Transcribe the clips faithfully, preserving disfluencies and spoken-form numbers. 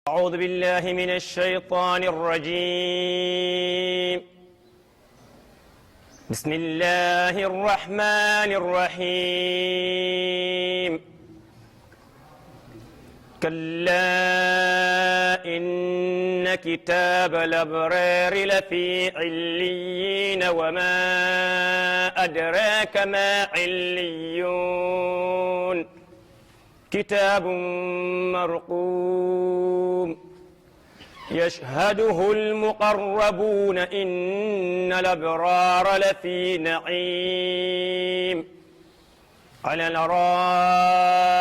أعوذ بالله من الشيطان الرجيم. بسم الله الرحمن الرحيم. كلا إن كتاب الأبرار لفي عليين وما أدراك ما عليون. كتاب مرقوم. يشهده المقربون إن الأبرار لفي نعيم. على الأرائك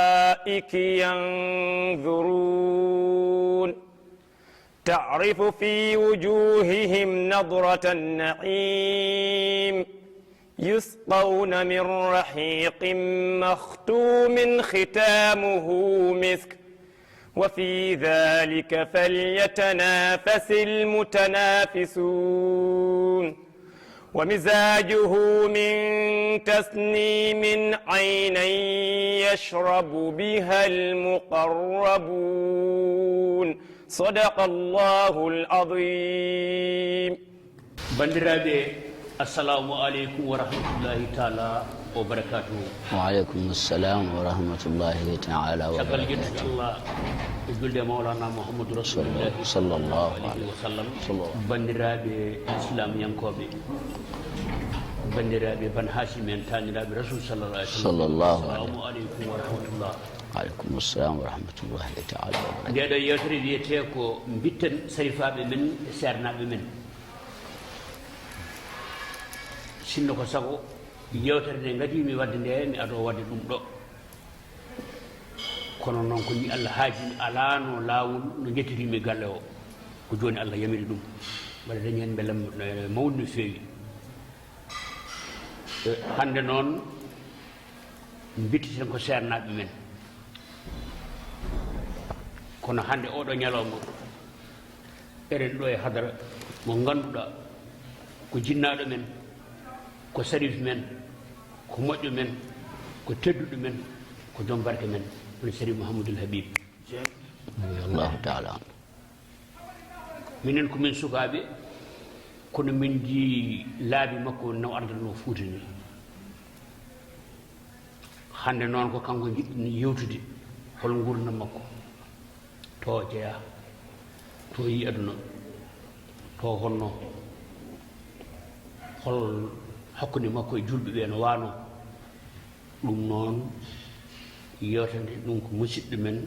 ينظرون. تعرف في وجوههم نضرة النعيم. يسقون من رحيق مختوم ختامه مسك. وفي ذلك فليتنافس المتنافسون. ومزاجه من تسنيم عينا يشرب بها المقربون. صدق الله العظيم. Banndiraaɓe, assalamu aleykum wa rahmatullahi taala wa barakatuhu. Wa aleykum assalam wa rahmatullahi taala wa barakatuhu. Caggal yettude Allah e julde Mawlana Muhammadu Rasulillahi sallallahu alaihi wa sallam. Banndiraaɓe islamiyankooɓe, banndiraaɓe Ban Hashim en, taaniraaɓe Rasul sallallahu alaihi wa sallam. Assalamu aleykum wa rahmatullah. Wa aleykum assalam wa rahmatullahi taala wa barakatuh. Nde ɗo yewtere wiyetee ko mbitten sarifaaɓe men e seernaaɓe men. Sinno ko sago, yewtere nde ngadiimi waɗde nde, mi adoo waɗde ɗum ɗo. Kono noon, ko ni Allah haajini, alaano laawol no njettirii-mi galle o. Ko jooni Allah yamiri ɗum. Mbaɗa dañi heen mbelam no mawni no feewi. E, hannde noon, mbittiten ko seernaaɓe men. Kono hannde oɗo ñalawma, eɗen ɗo e hadara mo ngannduɗaa ko jinnaaɗo men, ko sarif men, ko moƴƴo men, ko tedduɗo men, ko joom barke men, woni Sarif Mouhamadoul Habib. Radiyallahu taala anhu. Minen ko min sukaaɓe, kono min njii laabi makko no ardannoo Fuuta ni. Hannde noon ko kanko njiɗɗen yewtude, hol nguurndam makko, to o jeyaa, to o yii aduna, to o honno, hol hakkunde makko e julɓe ɓe no waano. Ɗum noon, yewtande ɗum ko musidɗo men,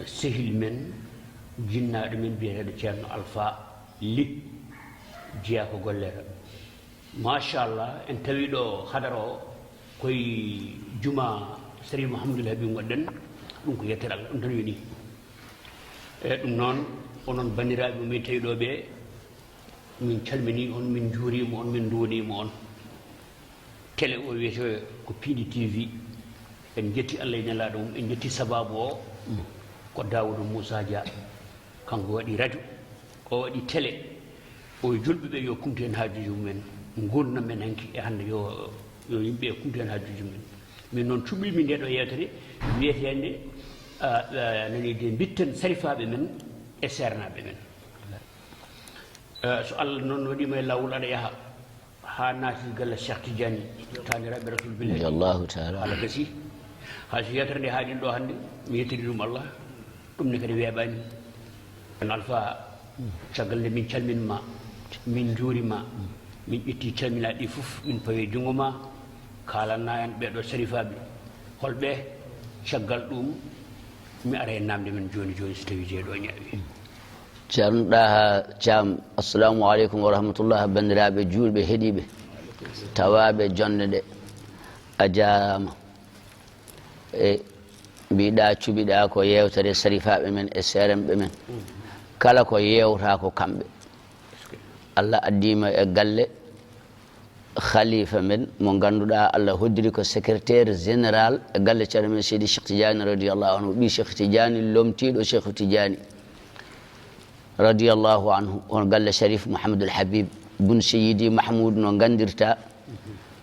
sehil men, jinnaaɗo men biyeteeɗo Ceerno Alfa Li, jeyaa ko gollere. Machallah, en tawi ɗo hadara o koye juma Seri Mouhamadoul Habib ngonɗen, ɗum ko yettere Allah, ɗum tan woni. E ɗum noon, onon banndiraaɓe mo min tawi ɗo ɓe, min calminii on, min njuuriima on, min nduwaniima on. Télé o wiyetee ko Piindi T V. En njetti Allah e Nelaaɗo mum, en njetti sabaabu o, ko Daawuda Muusa Dia. Kanko waɗi radio, o waɗi télé, o wi julɓe ɓe yo kumtu heen haajuuji mumen. Nguurndam men hanki e hannde yo, yo yimɓe ɓe kumtu heen haajuuji mumen. Min noon cuɓiimi nde ɗo yewtere wiyeteende, a, a, nani de mbitten sarifaaɓe men e seernaaɓe men. Eh, so Allah noon waɗiima e laawol, aɗa yaha haa naati galle Cheikh Tidiane, taaniraaɓe Rasul Billahi. Radiyallahu taala. Haala gasi. Hay so yewtere nde haaɗi ɗo hannde, mi yettiri ɗum Allah. Ɗum ne kadi weeɓaani. Kono Alfa, caggal nde min calmin ma, min njuuri ma, min ƴetti calminaaɗi ɗi fof, min pawi e junngo ma, kaalanaa en ɓee ɗo sarifaaɓe. Hol ɓe? Caggal ɗum, mi ara e naamnde men jooni jooni, so tawii jeeɗo ñaawi. Ceerno Ɗaha Caam, assalamu aleykum wa rahmatullah, banndiraaɓe juulɓe heɗiiɓe, tawaaɓe jonnde ɗe, a jaaraama. E mbiɗa cuɓiɗa ko yeewtere sarifaaɓe men e seerenɓe men. Kala ko yeewta ko kamɓe. Allah addiima e galle khalifa men mo ngannduɗaa Allah hoddiri ko secrétaire général e galle ceerno men Seydi Cheikh Tidiane radiyallahu anhu, ɓii Cheikh Tidiane, lomtiiɗo Cheikh Tidiane radiyallahu anhu, on galle Sharif Mouhamadoul Habib bun Seydi Mahmoud no nganndirta,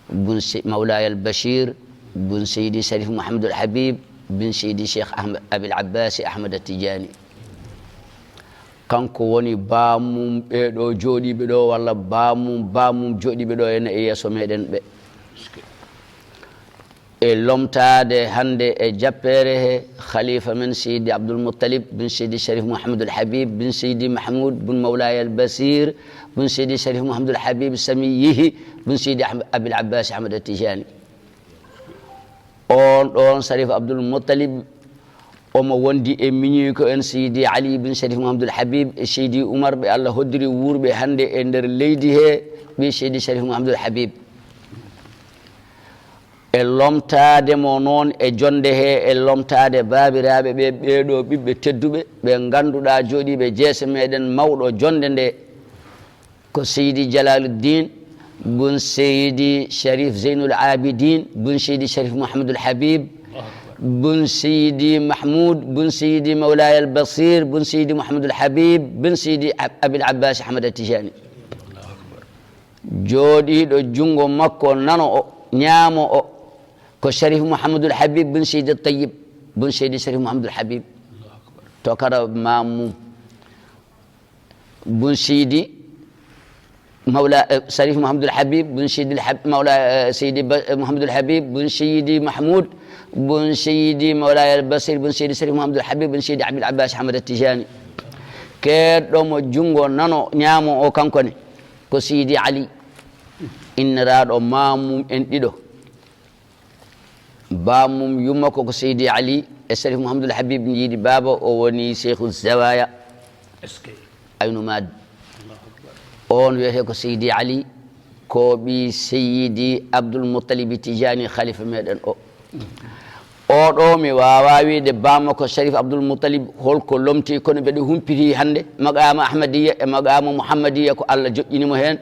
bun Se-, Mawlaya al Bachir bun Seydi Sharif Mouhamadoul Habib bun Seydi Cheikh Ahmed, Abil Abbasi Ahmed Tidiane. Kanko woni baamum ɓee ɗo jooɗiiɓe ɗo, walla baamum, baamum jooɗiiɓe ɗo ene e yeeso meɗen ɓe. E lomtaade hannde e jappeere he khalifa men Seydi Abdoul Muttalib bin Seydi Sharif Mouhamadoul Habib bin Seydi Mahmoud bin Mawlaya Al Basir bin Seydi Sharif Mouhamadoul Habib Samiyihi bin Seydi Ahmed, Abil Abbas Ahmed Tijani. On ɗon Sharif Abdoul Muttalib omo wondi e miñiiko en Seydi Ali bin Sharif Mouhamadoul Habib e Seydi Oumar, ɓe Allah hoddiri wuurɓe hannde e nder leydi he, ɓe Seydi Sharif Mouhamadoul Habib. E lomtaade mo noon e jonnde he, e lomtaade baabiraaɓe ɓe, ɓee ɗo ɓiɓɓe tedduɓe, ɓe ngannduɗaa jooɗiiɓe jeese meɗen mawɗo jonnde nde, ko Seydi Jalaluddin bun Seydi Sharif Zeynul Abidin bun Seydi Sharif Mouhamadoul Habib bun Seydi Mahmoud bun Seydi Mawlaya Al Basir bun Seydi Mouhamadoul Habib bun Seydi Ab-, Abil Abbas Ahmad Tijani. Jooɗiiɗo junngo makko nano o, ñaamo o, ko Sharif Mouhamadoul Habib bun Seydi Tayyib bun Seydi Sharif Mouhamadoul Habib. To kara maam mum. Bun Seydi Mawla, eh, Sharif Mouhamadoul Habib bun Seydi Al Hab-, Mawla, eh, Seydi Ba-, eh, Mouhamadoul Habib bun Seydi Mahmoud bun Seydi Mawlaya Al Basir bun Seydi Sharif Mouhamadoul Habib bun Seydi Abil Abbas Ahmad Tijani. Keedɗo mo junngo nano ñaamo o, kanko ne ko Seydi Ali, inniraaɗo maam mum en ɗiɗo. Baam mum yumma ko, ko Seydi Ali e Sharif Mouhamadoul Habib njiidi baaba, o woni Cheikhu Zawaya. Est-ce que? Aynu Maad. On wiyetee ko Seydi Ali, ko ɓii Seydi Abdoul Moutalib Tijani, khalifa meɗen o. O ɗo mi waawaa wiide baam makko Sharif Abdoul Moutalib holko lomti, kono mbeɗa humpiti hannde maqaama Ahmadiyya e maqaama Muhammadiyya ko Allah joƴƴini mo heen.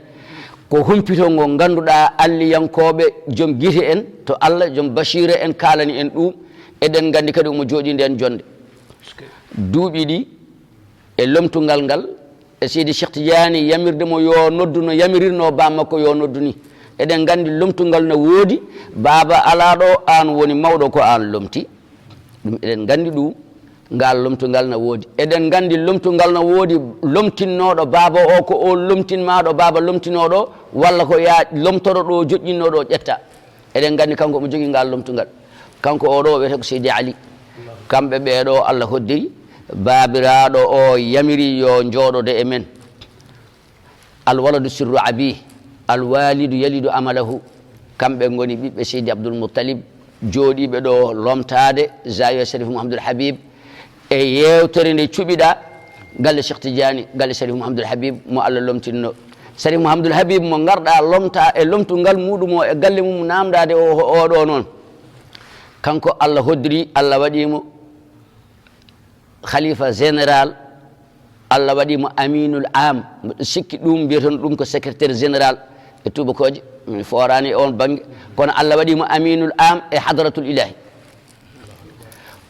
Ko humpito ngo ngannduɗaa alliyankooɓe joom gite en to Allah, joom basiira en kaalani en ɗum. Eɗen nganndi kadi omo jooɗii ndeen jonnde. Duuɓi ɗi e lomtungal ngal, e Seydi Cheikh Tidiane yamirde mo yo noddu no yamirirno baam makko yo noddu ni. Eɗen nganndi lomtungal no woodi, baaba alaa ɗo, aan woni mawɗo, ko aan lomti. Ɗum eɗen nganndi ɗum, ngal lomtungal no woodi. Eɗen nganndi lomtungal no woodi, lomtinnooɗo baaba o, ko o lomtinmaaɗo baaba lomtinooɗo, walla ko yaa lomtoro ɗo joƴƴinnooɗo ƴetta. Eɗen nganndi kanko omo jogii ngal lomtungal. Kanko o ɗo o wiyetee ko Seydi Ali. Kamɓe ɓee ɗo Allah hoddiri, baabiraaɗo o yamiri yo njooɗode e men. Al waladu sirru abi, al walidu yalidu amalahu. Kamɓe ngoni ɓiɓɓe Seydi Abdoul Moutalib, jooɗiiɓe ɗo lomtaade Zawiya Sharif Mouhamadoul Habib. E yeewtere nde cuɓiɗaa, galle Cheikh Tidiane, galle Sharif Mouhamadoul Habib mo Allah lomtinno. Sharif Mouhamadoul Habib mo ngarɗaa lomta e lomtungal muɗum o e galle mum naamndaade o, o ɗo noon. Kanko Allah hoddiri, Allah waɗi mo khalifa général, Allah waɗi mo aminul am. Mboɗo sikki ɗum mbiyaton ɗum ko secrétaire général e tuubakooje. Mi fooraani e on bannge, kono Allah waɗi mo aminul am e hadratul ilahi.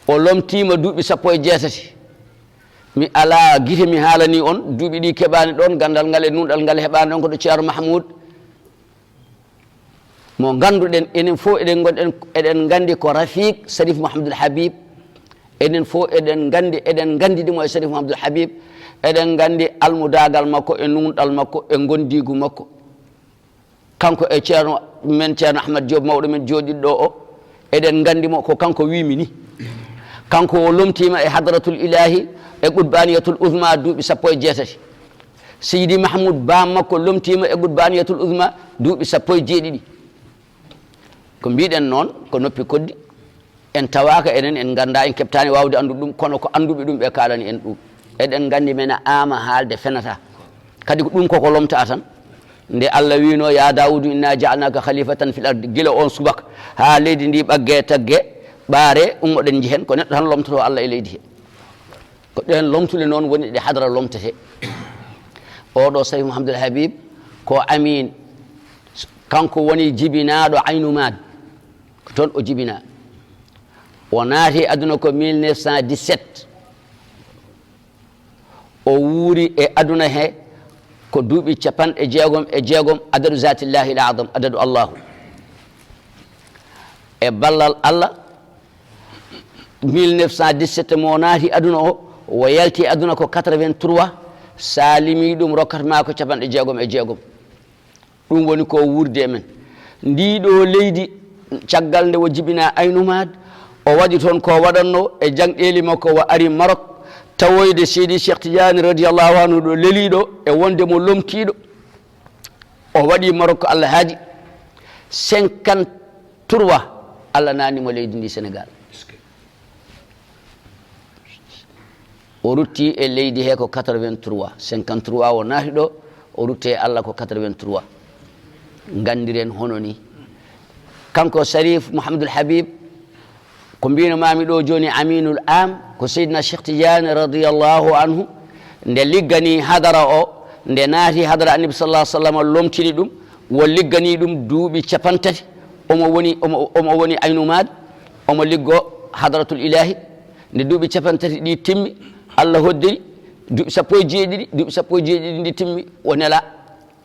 O lomtiima duuɓi sappo e jeetati. Mi alaa gite mi haalanii on, duuɓi ɗi keɓaani ɗoon, ganndal ngal e nunɗal ngal heɓaani ɗoon ko to Ceerno Mahmoud. Mo ngannduɗen, enen fof eɗen ngonɗen, eɗen nganndi ko rafiq Sharif Mouhamadoul Habib. Enen fof eɗen nganndi, eɗen nganndi ɗum e Sharif Mouhamadoul Habib. Eɗen nganndi almudaagal makko e nunɗal makko e ngondiigu makko. Kanko e Ceerno men, Ceerno Ahmad Diop, mawɗo men jooɗiiɗo ɗo o, eɗen nganndi mo, ko kanko wiimi ni. Kanko o lomtiima e hadratul ilahi e qutbaniyatul uzma duuɓi sappo e jeetati. Seydi Mahmoud, baam makko, lomtiima e qutbaniyatul uzma duuɓi sappo e jeeɗiɗi. Ko mbiɗen noon, ko noppi koddi. En tawaaka enen, en nganndaa, en keɓtaani waawde anndude ɗum, kono ko annduɓe ɗum ɓe kaalani en ɗum. Eɗen nganndi men a ama haalde fenata. Kadi ko ɗum koko lomta tan. Nde Allah wiino, "Ya Dawudu, inna ja'alnaka khalifatan fil ardi." Gila on subaka haa leydi ndi ɓagge, tagge, ɓaare, ummoɗen njehen. Ko neɗɗo tan lomtoto Allah e leydi he. Ko ɗeen lomtuɗe noon woni ɗe hadara lomtete. Oɗo Sharif Mouhamadoul Habib ko amin. Kanko woni jibinaaɗo Aynu Maad. Ko toon o jibinaa. O naati aduna ko mille neuf cent dix-sept. O wuuri e aduna he ko duuɓi capanɗe jeegom e jeegom, adadu zatillahi al azam, adadu Allahu. E ballal Allah, mille neuf cent dix-sept mo naati aduna o, o yalti aduna ko quatre-vingt-trois, Sa limi ɗum, rokkat ma ko capanɗe jeegom e jeegom. Ɗum woni ko wuurde e men. Ndii ɗoo leydi, caggal nde o jibinaa Aynumaad, o waɗi toon ko waɗannoo e jangɗeeli makko, o ari Marok, tawoyde Seydi Cheikh Tidiane radiyallahu anhu ɗo leliiɗo e wonde mo lomtiiɗo. O waɗi Marok ko Allah haaji. Cinquante-trois, Allah naatni mo leydi ndi Senegaal. O rutti e leydi he ko quatre-vingt-trois, cinquante-trois o naati ɗo, o rutti e Allah ko quatre-vingt-trois. Nganndiren hono ni. Kanko Sharif Mouhamadoul Habib, ko mbino maami ɗo jooni, Aminul Am, ko Seydina Cheikh Tidiane radiyallahu anhu, nde liggani hadara o, nde naati hadara Annabi sallallahu alaihi wasallam, lomtini ɗum, o liggani ɗum duuɓi capantati, omo woni, omo, omo woni Aynumaad, omo liggo Hadratul Ilahi. Nde duuɓi capantati ɗi timmi, Allah hoddiri duuɓi sappo e jeeɗiɗi, duuɓi sappo e jeeɗiɗi ndi timmi, o nela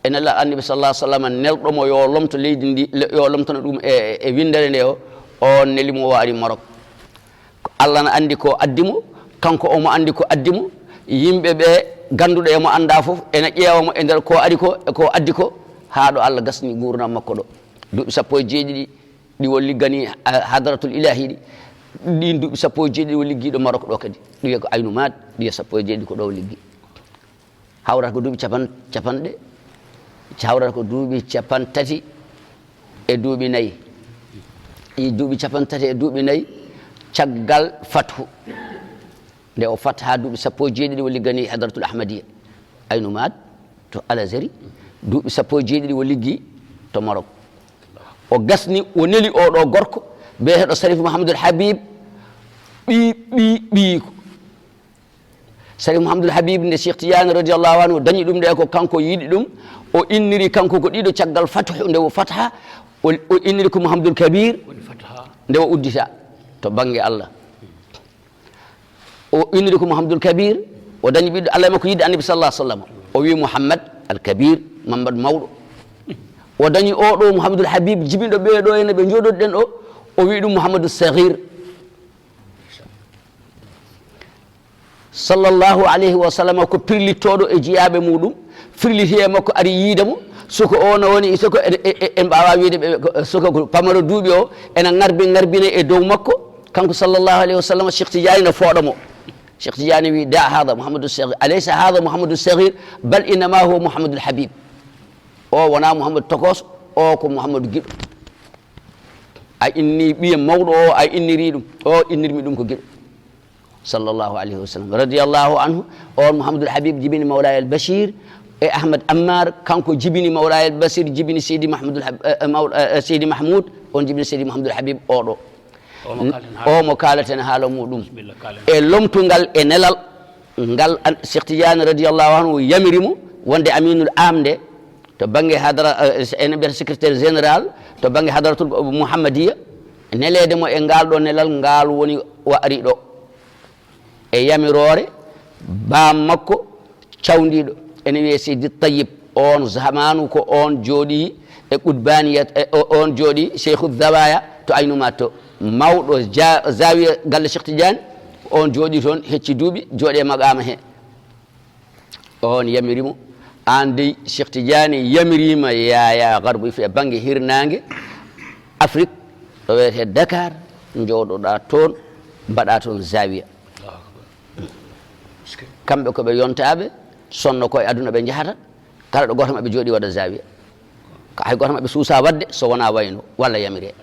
e nelal Annabi sallallahu alaihi wasallam, nelɗo mo yo lomto leydi ndi, le-, yo lomtono ɗum e, e winndere nde o, o neli mo, o ari Marok. Allah na anndi ko addi mo, kanko omo anndi ko addi mo, yimɓe ɓe gannduɗo e mo annda fof ena ƴeewa mo e nder ko ari ko, e ko addi ko, haa ɗo Allah gasni nguurndam makko ɗo. Duuɓi sappo e jeeɗiɗi ɗi o liggani, ah, Hadratul Ilahi ɗi, ɗin duuɓi sappo e jeeɗiɗi o liggi ɗo Marok ɗo kadi. Ɗum wiye ko Aynumaad, ɗi sappo e jeeɗiɗi ko ɗo o liggi. Hawrata ko duuɓi capan-, capanɗe, hawrata ko duuɓi capantati e duuɓi nayi. Ɗi duuɓi capantati e duuɓi nayi caggal fathu. Nde o fat haa duuɓi sappo e jeeɗiɗi o liggani Hadratul Ahmadiyya. Aynumaad to Al Azhari, duuɓi sappo e jeeɗiɗi o liggi to Marok. O gasni, o neli oɗo gorko biyeteeɗo Sharif Mouhamadoul Habib, ɓii, ɓii, ɓiyiiko. Sharif Mouhamadoul Habib, nde Cheikh Tidiane radiyallahu anhu dañi ɗum nde, ko kanko yiɗi ɗum, o inniri kanko ko ɗiɗo caggal fathu, nde o fatha, o, o inniri ko Mouhamadoul Kabir, nde o uddita to bannge Allah. O inniri ko Mouhamadoul Kabir, o dañi ɓiɗɗo, Allah e makko yiɗde Annabi sallallahu alaihi wasallam. O wi Mouhammad Al Kabir, Mammad mawɗo. O dañi oɗo Mouhamadoul Habib, jibinɗo ɓeeɗo ene ɓe njooɗoɗen ɗo, o wi ɗum Mouhamadou Saghir. Sallallahu alaihi wasallam ko pirlittooɗo e jiyaaɓe muɗum, firliti e makko, ari yiide mo, soko o no woni, soko e, e, e, en mbaawa wiide ɓe, ko, soko ko pamaro duuɓi o, ena ngarbi, ngarbina e dow makko, kanko sallallahu alaihi wasallam, Cheikh Tidiane no fooɗa mo. Cheikh Tidiane wi: "Da hada Mouhamadou Saghir, alaysa hada Mouhamadou Saghir, bal innama huwa Mouhamadoul Habib." O wona Mouhamadou Tokos, o ko Mouhamadou Giɗo. A inni ɓiye mawɗo o, a inniri ɗum, o innirmi ɗum ko Giɗo. Sallallahu alaihi wasallam. Radiyallahu anhu, on Mouhamadoul Habib jibini Mawlaya Al Bachir e Ahmad Ammar, kanko jibini Mawlaya Al Bachir, jibini Seydi Mahmoudou Hab-, eh, eh, Maw-, eh, eh, Seydi Mahmoud, on jibini Seydi Mouhamadoul Habib oɗo. O mo kaalaten haala. O mo kaalaten haala muɗum. Bismillah, kaalen. E lomtungal e nelal, ngal an-, Cheikh Tidiane radiyallahu anhu yamiri mo wonde Aminul Am nde, to bannge hadara, eh, ene mbiyata secrétaire général, to bannge Hadratul Mouhammadiya, neleede mo e ngaal ɗo nelal, ngaal woni o ari ɗo. E yamiroore baam makko cawndiiɗo, ene wiyee Seydi Tayyib, oon zamaanu ko oon jooɗii e Qutbaniyat, e o-, oon jooɗii Cheikhu Zawaya to Aynumaat to. Mawɗo ja-, Zawiya galle Cheikh Tidiane, oon jooɗii toon, hecci duuɓi, jooɗii e maqaama he. Oon yamiri mo, "Aan dey, Cheikh Tidiane yamiriima yaayaa Garbu Ifriqiya, bannge hirnaange Afrik, ɗo wiyetee Dakar, njooɗoɗaa toon, mbaɗaa toon Zawiya." Kamɓe ko ɓe yontaaɓe, sonno ko e aduna ɓe njahata, kala ɗo gooto maɓɓe jooɗii waɗa Zawiya. Ko hay gooto maɓɓe suusaa waɗde so wonaa wayno walla yamiree.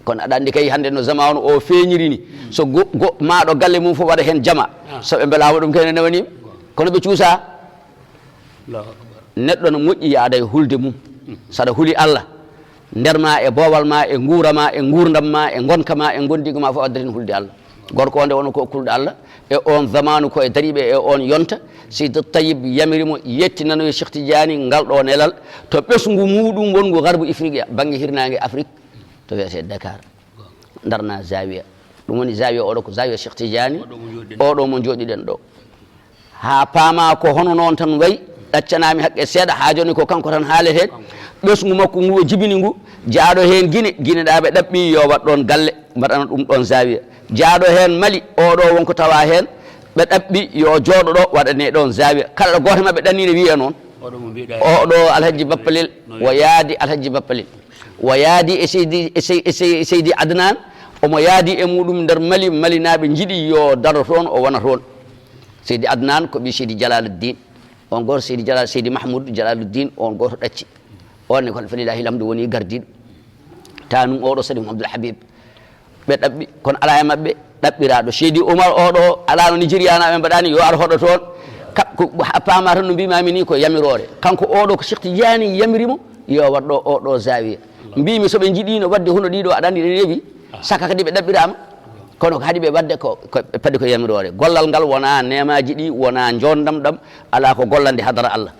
Kono aɗa anndi kay hannde no zamaanu o feeñiri ni, so go-, go-, maaɗo galle mum fof waɗa heen jama, so ɓe mbelaama ɗum kay ne newanii ɓe. Kono ɓe cuusaa. Allahu akbar. Neɗɗo no moƴƴi yaada e hulde mum. Saɗa huli Allah, nder ma e boowal ma e nguura ma e nguurndam ma e ngonka ma e ngondiigu ma fof addatin hulde Allah. Gorko o nde wonno ko kulɗo Allah, e oon zamaanu ko e dariiɓe e oon yonta, Seydi Tayyib yamiri mo yettinanoyo Cheikh Tidiane ngal ɗo nelal to ɓesngu muɗum wonngu Garbu Ifriqiya, bannge hirnaange Afrik, to wiyetee Dakar. Ndarna Zawiya. Ɗum woni Zawiya oɗo ko Zawiya Cheikh Tidiane, oɗo mo njooɗiɗen ɗo. Haa paamaa ko hono noon tan wayi, ɗaccanaami haqqe seeɗa, haa jooni ko kanko tan haaletee. Ɓesngu makko ngu o jibini ngu, jaaɗo heen Gine, Gineɗaaɓe ɗaɓɓi yo waɗ ɗoon galle, mbaɗana ɗum ɗoon Zawiya. Jaaɗo heen Mali, oɗo won ko tawaa heen, ɓe ɗaɓɓi yo jooɗo ɗo, waɗane ɗon zawiya. Kala ɗo gooto maɓɓe ɗanni ne wiya noon. Oɗo mo mbiɗa. Oɗo Alhaji Bappalel, no o yaadi Alhaji Bappalel. O yaadi e Seydi, e Sey-, e Sey-, Seydi Adnan, omo yaadi e muɗum nder Mali, Malinaaɓe njiɗi yo daro toon, o wona toon. Seydi Adnan ko ɓii Seydi Jalaluddin. On gooto Seydi Jalal, Seydi Mahmoud Jalaluddin, on gooto ɗacci. On ne ko falillahi alhamdu woni gardiiɗo. Tanum oɗo Seydi Abdoul Habib. Ɓe ɗaɓɓi, kono alaa e maɓɓe ɗaɓɓiraaɗo. Seydi Omar oɗo alaa no Nigérianaaɓe mbaɗani, yo ar hoɗo toon. Ka-, ko, a paama tan no mbimami ni ko yamiroore. Kanko oɗo ko Cheikh Tidiane yamiri mo, yo waɗ ɗo oɗo zawiya. Mbimi so ɓe njiɗino waɗde hono ɗiɗo aɗa andi ɗe rewi, saka kadi ɓe ɗaɓɓirama. Kono ko haɗi ɓe waɗde ko, ko, ɓe paɗi ko yamiroore. Gollal ngal wona nemaji ɗi, wona jondam ɗam, ala ko gollande hadara Allah.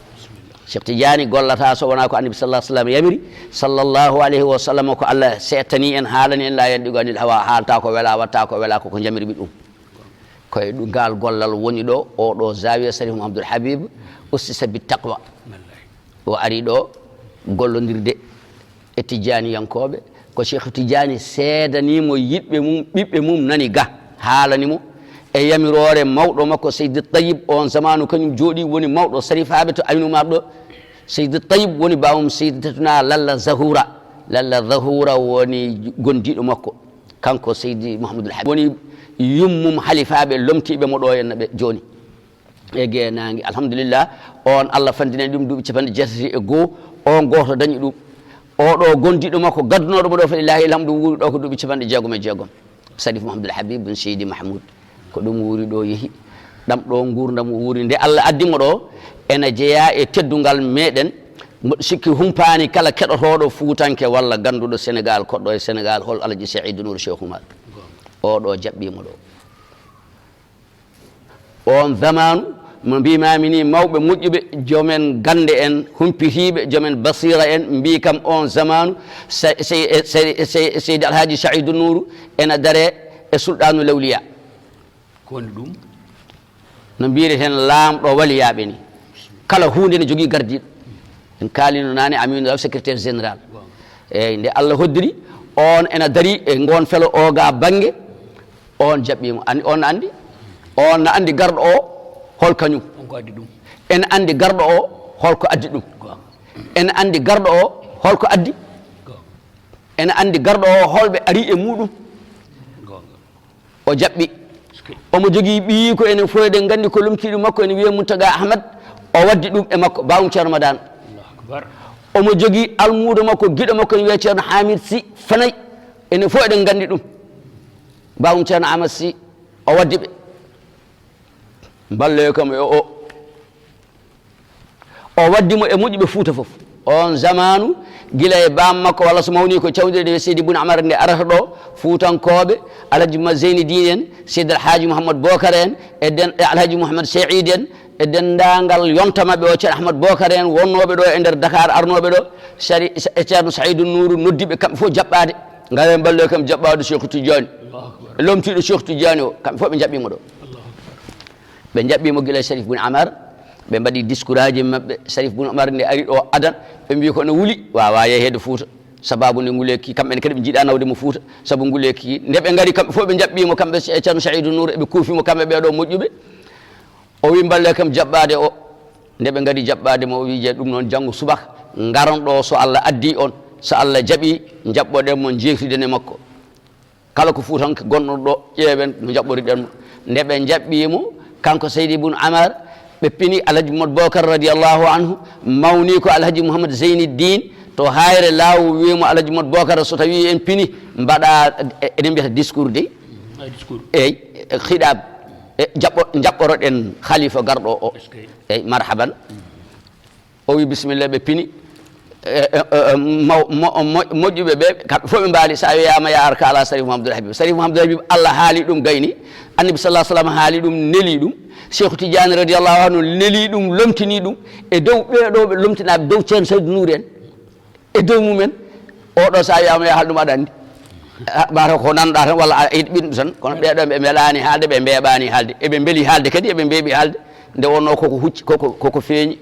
Cheikh Tidiane gollata so wona ko Annabi sallallahu alaihi wasallam yamiri, sallallahu alaihi wasallam ko Allah settani en, haalani en, la yantiqu anil hawa, haalta ko wela, watta ko wela, ko ko jamiri ɓe ɗum. Ko e ɗum ngal gollal woni ɗo, oɗo zawiya Sharif Mouhamadoul Habib ussisa bi taqwa. O ari ɗo gollondirde e Tijjaaniyankooɓe, ko Cheikh Tijjaani seedanii mo yiɗɓe mum, ɓiɓɓe mum nani ga, haalani mo e yamiroore mawɗo makko Seydi Tayyib, on zamaanu kañum jooɗii woni mawɗo sarifaaɓe to Aynu Maab ɗo. Seydi Tayyib woni baawum Seydi Tatuna Lalla Zahura. Lalla Zahura woni gondiiɗo makko, kanko Seydi Mouhamadoul Habib. Woni yummum halifaaɓe lomtiiɓe mo ɗo henna ɓe jooni. E geenaange, alhamdulillah, on Allah fandinani ɗum duuɓi capanɗe jeetati e goo, on gooto dañi ɗum. Oɗo gondiiɗo makko, gaddunoɗo mo ɗo, fa lillahi alhamdu, wuuri ɗo ko duuɓi capanɗe jeegom e jeegom. Sarif Mouhamadoul Habib bun Seydi Mahmoud. Ko ɗum wuuri ɗo yehi. Ɗam ɗo nguurndam wuuri. Nde Allah addi mo ɗo, ena jeyaa e teddungal meɗen. Mboɗo sikki humpaani kala keɗotooɗo Fuutanke walla gannduɗo Senegaal, koɗɗo e Senegaal, hol Alaji Seydi Nuur Cheikh Oumar. Oɗo jaɓɓii mo ɗo. On zamaanu, mo mbimami ni, mawɓe moƴƴuɓe, joomen gannde en, humpitiiɓe, joomen basiira en, mbi kam on zamaanu, se-, se-, se-, se-, Seydi Alhaji Saidu Nuuru ena dare e Sulɗaanu Lawliya. Ko woni ɗum? No mbiyeten laamɗo waliyaaɓe ni. Kala huunde ne jogii gardiiɗo. En kaalino naane, Aminu Law, secrétaire général. Eeyi, nde Allah hoddiri, on ena darii e ngoon felo o ga bannge, on jaɓɓii mo. An-, on na anndi? On na anndi garɗo o hol kañum? On ko addi ɗum? Ena anndi garɗo o hol ko addi ɗum? Goonga. Ena anndi garɗo o hol ko addi? Goonga. Ena anndi garɗo o holɓe ari e muɗum? Goonga. O jaɓɓi. Omo jogii ɓiyi ko enen fof eɗen nganndi ko lomtiiɗo makko ene wiyee Muntaga Ahmad. O waddi ɗum e makko, Bawum Ceerno Madaan. Allahu akbar. Omo jogii almuudo makko, giɗo makko ene wiyee Ceerno Hamid Sy Fanay. Enen fof eɗen nganndi ɗum. Bawum Ceerno Ahmad Sy, o waddi ɓe. Mballoyo kam e o. O waddi mo e moƴƴuɓe Fuuta fof. On zamaanu, gila e baam makko walla so mawni ko cawdire nde Seydi Bun Amar nde arata ɗo, Fuutankooɓe, Alhaji Ma Zeyni Diin en, Seydi Alhaji Mouhammad Bokar en, e den-, e Alhaji Mouhammad Seid en, e denndaangal yonta maɓɓe o, Ceerno Ahmad Bokar en, wonnooɓe ɗo e nder Dakar, arnooɓe ɗo, Sari-, e Ceerno Saidu Nuuru noddi ɓe kamɓe fof jaɓɓaade. Ngare mballoy kam jaɓɓaade Cheikh Tidiane. Allahu akbar. Lomtiiɗo Cheikh Tidiane o, kamɓe fof ɓe jaɓɓii mo ɗo. Allahu akbar. Ɓe njaɓɓii mo gila Sharif Bun Amar, ɓe mbaɗi discours aji maɓɓe. Sharif Bun Amar nde ari ɗo adan, ɓe mbii ko no wuli, waawaa yeheede Fuuta. Sababu nde nguleeki, kamɓe ne kadi ɓe njiɗaa nawde mo Fuuta. Sabu nguleeki, nde ɓe ngari kamɓe fof ɓe njaɓɓii mo, kamɓe e Ceerno Saidu Nuur, eɓe kuufi mo, kamɓe ɓee ɗo moƴƴuɓe. O wii mballe kam jaɓɓaade o. Nde ɓe ngari jaɓɓaade mo, o wii je ɗum noon janngo subaka, ngaron ɗo so Allah addi on, so Allah jaɓi, njaɓɓoɗen mo, njeewtiden e makko. Kala ko Fuutanke gonɗo ɗo, ƴeewen no njaɓɓoriɗen mo. Nde ɓe njaɓɓii mo, kanko Seydi Bun Amar, ɓe pini Alhaji Mouhammad Bokar radiyallahu anhu, mawni ko Alhaji Mouhammad Zeyni Diin, to Hayre Laaw wii mo Alhaji Mouhammad Bokar, so tawii en pini, mbaɗa, e-, eɗen mbiyata discours de. Ay, discours. Eyi, e, khiɗab, e, jaɓɓo-, njaɓɓoroɗen khalifa garɗo o. Est-ce que? Eyi, marhaban. O wi, "Bisimilla," ɓe pini. E, e, e, mo-, mo-, mo-, moƴƴuɓe ɓe, kamɓe fof ɓe mbaali, so a wiyaama, "Ya ar kaala Sharif Mouhamadoul Habib." Sharif Mouhamadoul Habib, Allah haali ɗum gayni, Annabi sallallahu alaihi wasallam haali ɗum, neli ɗum, Cheikh Tidiane radiyallahu anhu neli ɗum, lomtini ɗum, e dow ɓee ɗo ɓe lomtinaaɓe, dow Ceerno Seydi Nuur en, e dow mumen, oɗo so a wiyaama, "Ya haal ɗum," aɗa anndi. A, mbaata ko nanɗa tan, walla a yiɗ ɓinɗo tan, kono ɓee ɗo ɓe mbelaani haalde, ɓe mbeeɓaani haalde, eɓe mbeli haalde kadi, eɓe mbeeɓi haalde, nde wonnoo koko hucci, koko, koko feeñi.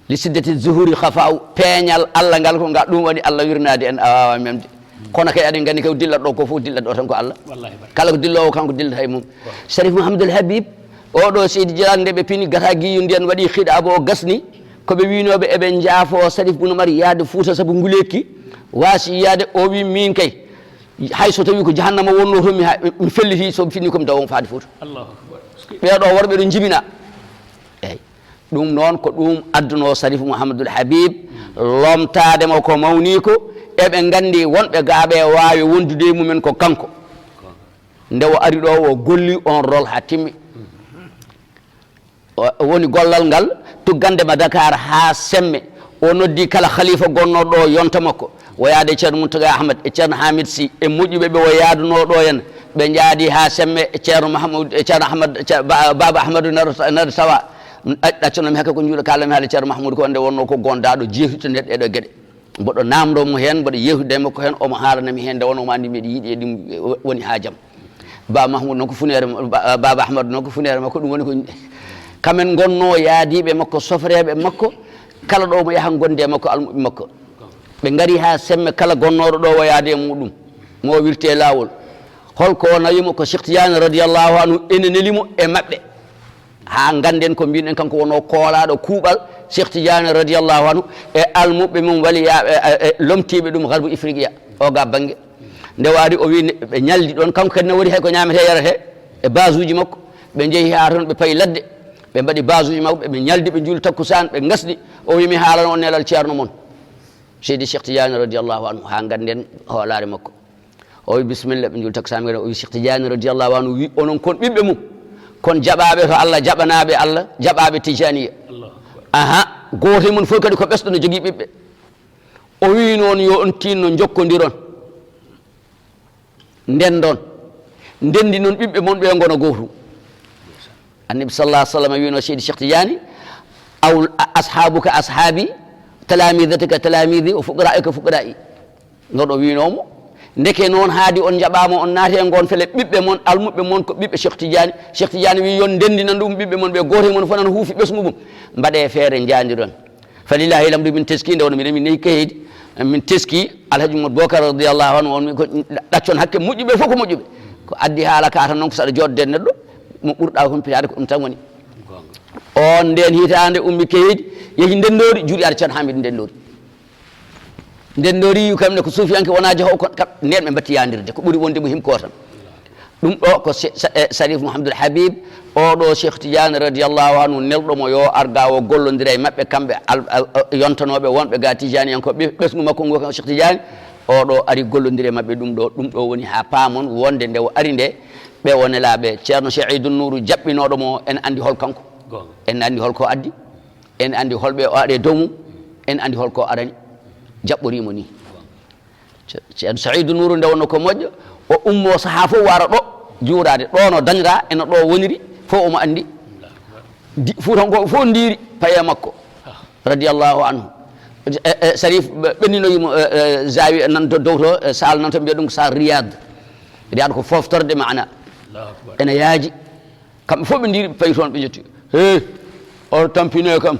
Li siddati zuhuri khafa'u, peeñal Allah ngal ko ngal, ɗum waɗi Allah wirnaade en, a waawaa memde. Kono kay aɗen nganndi kay ko dillat ɗo ko fof, dillat ɗo tan ko Allah. Wallahi barka. Kala ko dilloowo kanko dillata e mum. Waaw. Sharif Mouhamadoul Habib, Oɗo Seydi Jilaan, nde ɓe pini gata giyu ndiyan, waɗi hiɗa abo o gasni, ko ɓe wiinooɓe eɓe njaafo Sarif Bun Umar yaade Fuuta sabu nguleeki, waasi yaade. O wi, "Miin kay, hay so tawi ko jahannama wonnoo toon, mi ha-, mi felliti, so mi fini ko mi dawa faade Fuuta." Allahu Akbar. Ɓeeɗo worɓe ɗo njibina. Eey. Ɗum noon ko ɗum adduno Sarif Mouhamadoul Habib, lomtaade mo ko mawni ko, eɓe nganndi wonɓe gaaɓe waawi wondude e mumen ko kanko. Nde o ari ɗo, o golli on rôle haa timmi. O, o woni gollal ngal tuggande ma Dakar haa Semme. O noddi kala khalifa gonnooɗo ɗo yonta makko, o yaade Ceerno Mountaga Ahmad e Ceerno Hamid Sy e moƴƴuɓe ɓe o yaadunoo ɗo en. Ɓe njaadi haa Semme, Ceerno Mahmoud, e Ceerno Ahmad, Ce-, Ba-, Baaba Ahmadu Nar-, Nar Sawa. Ɗa-, ɗaccanoo mi hakke ko njuuɗo, kaalami haala Ceerno Mahmoud ko, nde wonnoo ko gondaaɗo jeesude nder ɗeɗo geɗe. Mboɗo naamndoo mo heen, mboɗo yeewtude e makko heen, omo haalana mi heen nde wonnoo omo anndi miɗo yiɗi e ɗum woni haa jam. Ba Mahmoud noon ko funeere ma-, Ba-, Baaba Ahmadu noon ko funeere makko, ɗum woni ko kamen ngonnoo yaadiiɓe makko, sofreeɓe makko, kala ɗo mo yaha ngondi e makko, almuɓɓe makko. Ɓe ngari haa Semme, kala gonnooɗo ɗo o yaadi e muɗum, mo wirti e laawol. Holko o nawi mo? Ko Cheikh Tidiane radiyallahu anhu ene neli mo e maɓɓe. Haa ngannden ko mbiɗen, kanko wonoo koolaaɗo kuuɓal Cheikh Tidiane radiyallahu anhu e almuɓɓe mum waliyaaɓe, e, e, e lomtiiɓe ɗum Garbu Ifriqiya, o ga bannge. Nde o ari, o wi, ne-, ɓe ñaldi ɗoon, kanko kadi ne woni hay ko ñaametee yaretee e basuuji makko. Ɓe njehi haa toon, ɓe payi ladde, ɓe mbaɗi basuuji maɓɓe, ɓe ñaldi, ɓe njuuli takkusaan, ɓe ngasdi. O wi, "Mi haalana on nelal Ceerno mon, Seydi Cheikh Tidiane radiyallahu anhu," haa ngannden hoolaare makko. O wi, "Bisimilla," ɓe njuuli takkusaan, o wi, "Cheikh Tidiane radiyallahu anhu wi onon kon ɓiɓɓe mum, kon jaɓaaɓe to Allah, jaɓanaaɓe Allah, jaɓaaɓe Tijaniya. Allahu Akbar. Aha, gooto e mon fof kadi ko ɓesɗo no jogii ɓiɓɓe." O wi noon, "Yo on tinno jokkondiron, ndendon, ndendinon ɓiɓɓe mon ɓe ngona gootum." Annabi sallallahu alaihi wasallam wiino Seydi Cheikh Tidiane, "Aw ashabuka ashabi, talamidatuka talamidi, wa fuqara'uka fuqara'i." Noon o wiinoo mo. Ndeke noon haadi on njaɓaama, on naati e ngoon fele, ɓiɓɓe mon, almuɓɓe mon ko ɓiɓɓe Cheikh Tidiane. Cheikh Tidiane wii, "Yo on ndenndinan ɗum ɓiɓɓe mon ɓe, gooto e mon fof nan huufi ɓesngu mum. Mbaɗee feere njaandiron." Falillahi alhamdu, min teskii nde wonno miɗen, min nehi kaydi, min teskii Alhaji Mouhamadou Bocar radiyallahu anhu, on ko ɗaccon hakke moƴƴuɓe fof ko moƴƴuɓe. Ko addi haala ka tan noon ko saɗa jooɗde e neɗɗo, mo ɓurɗa humpitaade ko ɗum tan woni. On ndeen hitaande ummi kaydi, yehi Ndenndoori, juuri ar Ceerno Hamidou Ndenndoori. Ndenndoori kam ne ko suufiyanke wonaa jahowo, kono kam ndeen ɓe mbatti yaandirde, ko ɓuri wonde mo himko tan. Ɗum ɗo ko se-, sa-, eh, Sarif Mouhamadoul Habib, oɗo Cheikh Tidiane radiyallahu anhu, nelɗo mo yo ar ga o gollondira e maɓɓe, kamɓe al-, al-, yontanooɓe wonɓe ga Tijaniyankoɓe, ɓe-, ɓesngu makko ngu kan Cheikh Tidiane, oɗo ari gollondira e maɓɓe ɗum ɗo, ɗum ɗo woni haa paamon wonde nde o ari nde, ɓe o nelaaɓe. Ceerno Seydou Nourou jaɓɓinooɗo mo, en anndi hol kanko. Goonga. En anndi hol ko addi, en anndi holɓe o ari e dow mum, en anndi hol ko arani, jaɓɓoriimo ni. Ce-, Ceerno Saïdou Nourou nde wonno ko moƴƴo, o ummo sahaa fof wara ɗo juuraade, ɗo no dañra, eno ɗo woniri, fof omo anndi. Di-, Fuutankooɓe fof ndiiri paye makko, radiyallahu anhu. E, e, Sarif ɓe-, ɓenninoyi mo, e, e, zawi nan do-, dow to, e, saal nan to mbiya ɗum ko saal Riyad. Riyad ko foftorde maana. Allahu Akbar. Ene yaaji. Kamɓe fof ɓe ndiiri, ɓe payi toon, ɓe njetti. He, oto tampine kam.